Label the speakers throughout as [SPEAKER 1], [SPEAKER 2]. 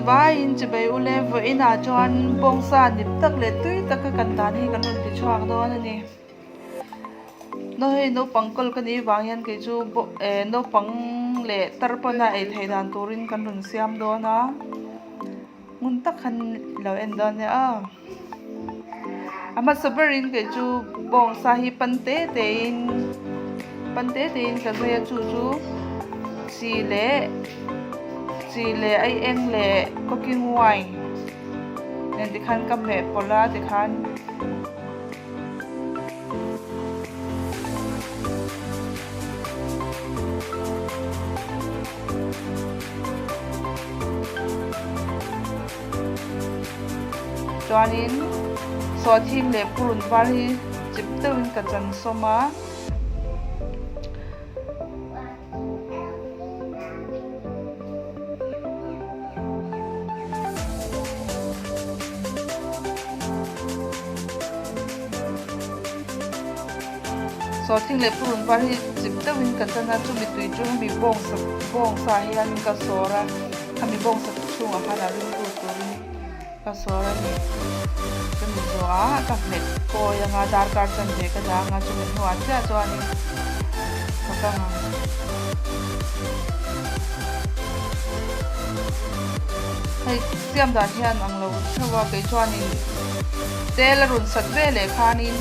[SPEAKER 1] Vaiin chibai ule vawiinah chuan bawngsa nip tak leh tui taka kan dan hi kan rawn ti chhuak dawn a ni. Naw hei naupang kawl ka nih vang hian kei chu naupang leh tar pawna ei theih dan turin kan rawn siam dawn a. Ngun tak khan lo en dawn nia aw. A hmasa berin kei chu bawngsa hi pan te te in pan te te in ka zai a chu chu chi leh chi leh ai eng leh cooking wine nen tikhan ka hmeh pawlh a tikhan. Chuanin sawhthing leh purun var hi chip deuhin ka chan sawm a. Sawhthing leh purun var hi chip deuhin ka chan a, chumi tui chu hemi bawngsa bawngsa hian ka sawr a, hemi bawngsa chhungah khan a rilru turin ka sawr a ni. Chumi zawhah ka hmet kawi anga darkar chanve ka dah anga chumi hnuah chiah chuanin ka kang ang. Hei siam dan hian ang lo theuh a kei chuanin tel a rawn sat ve leh khanin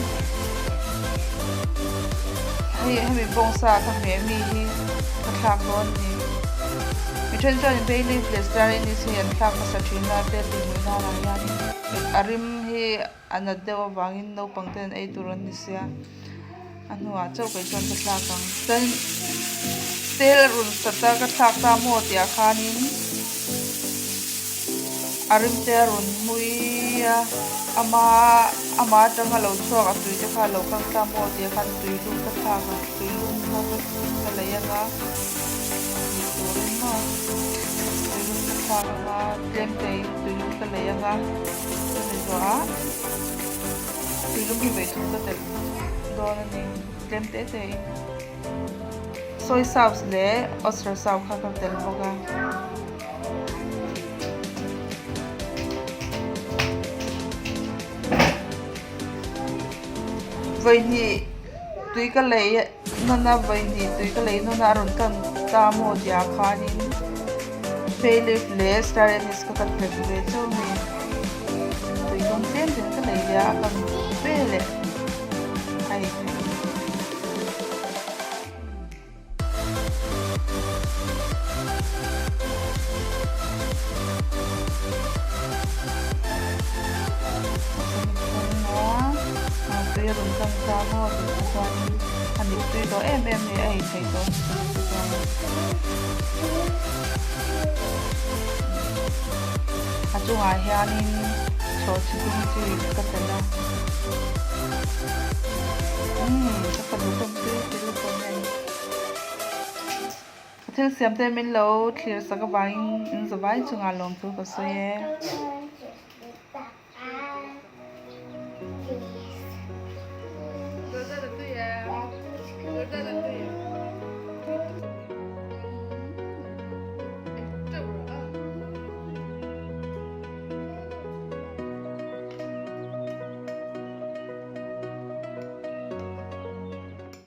[SPEAKER 1] hei hemi bawngsa ka hmeh mi hi ka thlak dawn a ni. Mi then chuanin bay leaf leh star anise hi an thlak hmasa thin a tel tih hmuh nanah hianin a rim hi a nat deuh avangin naupang ten an ei tur an ni sia a hnuah chauh kei chuan ka thlak ang chuan tel a rawn sat a ka thlak ta maw tih ah khanin a rim te a rawn hmui a ama ama atanga lo chhuak a tui te kha a lo kang ta maw tih ah khan tui lum ka thlak a tui lum kha ka lei anga tih turin maw tui lum ka thlak anga tlem te in tui lum ka lei anga chumi zawhah tui lum hi vei thum ka telh dawn a ni tlem te te in soy sauce leh oyster sauce kha ka telh bawk a. Vawihnih tui ka lei nawn a vawihnih tui ka lei nawn a a rawn kan ta maw tih ah khanin bay leaf leh star anise kha ka telh ve chauh a ni tui lum tlem tlem ka lei leh a a kan ve leh a ei theih. Tui a rawn kang ta maw tih te chuanin a nih tui tawh em em leh a ei theih tawh a ni tih te chuanin a chungah hianin chhawhchhi dum chi ka telh a umm ka fanu pawh tui ti lutuk a ni. Thil siam te min lo thlir sak avangin in zavai chungah lawmthu ka sawi e.